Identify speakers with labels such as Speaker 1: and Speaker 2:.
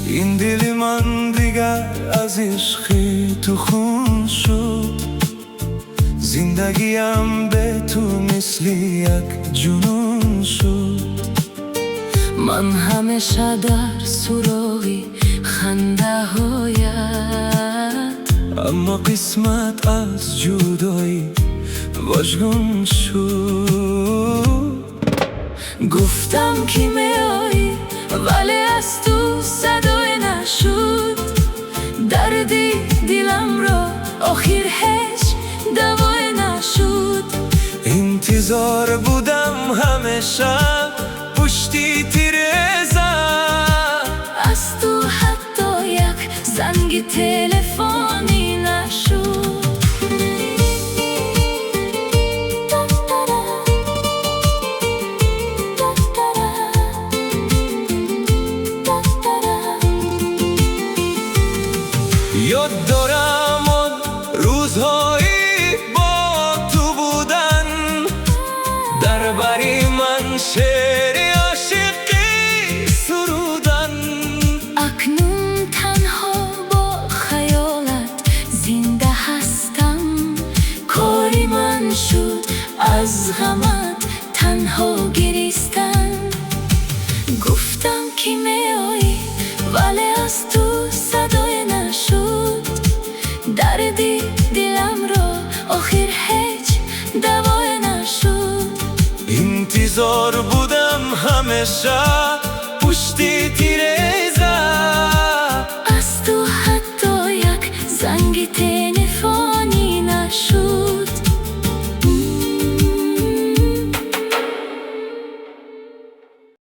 Speaker 1: Ин дили ман дигар аз ишқи ту хун шуд. Зиндагиам бе ту мисли як ҷунун шуд.
Speaker 2: Ман ҳамеша дар суроғи хандаҳоят,
Speaker 1: аммо қисмат аз ҷудоӣ вожгун шуд.
Speaker 2: Гуфтам, ки меоӣ, вале аз ту садое нашуд. Дарди диламро охир ҳеҷ давое нашуд.
Speaker 1: Интизор будам ҳамеша пушти тиреза,
Speaker 2: аз ту ҳатто як занги телефонӣ нашуд.
Speaker 1: Ёд дорам он рӯзҳои бо ту будан, дар бари ман шеъри ошиқӣ сурудан.
Speaker 2: Акнун танҳо бо хаёлат зинда ҳастам. Кори ман шуд аз ғамат танҳо гиристан. Гуфтам, ки меоӣ, вале аз ту садое нашуд. Дарди диламро охир ҳеҷ давое нашуд.
Speaker 1: Интизор будам ҳамеша пушти тиреза,
Speaker 2: аз ту ҳатто як занги